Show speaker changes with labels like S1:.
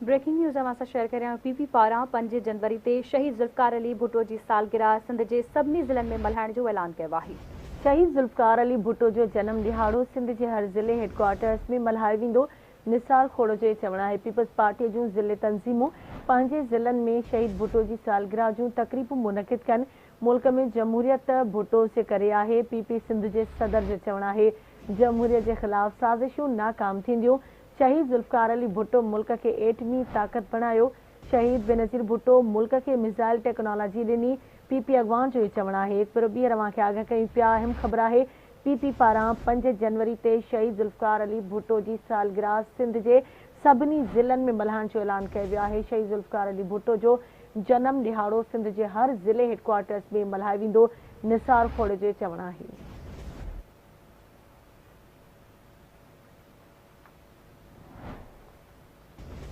S1: Breaking news اوهان سان share ڪريان پي پي پاران 5 جنوري تي شهيد ذوالفقار علي ڀٽو جي سالگرهه سنڌ جي سڀني ضلعن ۾ ملهائڻ جو اعلان ڪيو آهي.
S2: شهيد ذوالفقار علي ڀٽو جو جنم ڏهاڙو سنڌ جي هر ضلعي هيڊڪوارٽرز ۾ ملهايو ويندو. نثار کوڙو جو چوڻ آهي پيپلز پارٽي جون ضلعي تنظيمون پنهنجي ضلعن ۾ شهيد ڀٽو جي سالگرهه جون تقريبون منعقد ڪن. ملڪ ۾ جمهوريت ڀٽو جي ڪري آهي. پي پي سنڌ جي صدر جو چوڻ آهي جمهوريت جي خلاف سازشون ناڪام ٿينديون. شهيد ذوالفقار علي ڀٽو ملڪ کي ايٽمي طاقت بڻايو. شهيد بينظير ڀٽو ملڪ کي ميزائل ٽيڪنالاجي ڏني. پي پي اڳواڻ جو چوڻ آهي. هڪ ڀيرو ٻيهر اوهان کي آگاهه ڪيون پيا، اهم خبر آهي پي پي پاران 5 جنوري تي شهيد ذوالفقار علي ڀٽو جي سالگرهه سنڌ جي سڀني ضلعن ۾ ملهائڻ جو اعلان ڪيو ويو آهي. شهيد ذوالفقار علي ڀٽو جو جنم ڏهاڙو سنڌ جي هر ضلعي هيڊڪوارٽرز ۾ ملهايو ويندو. نثار کوڙ جو چوڻ آهي.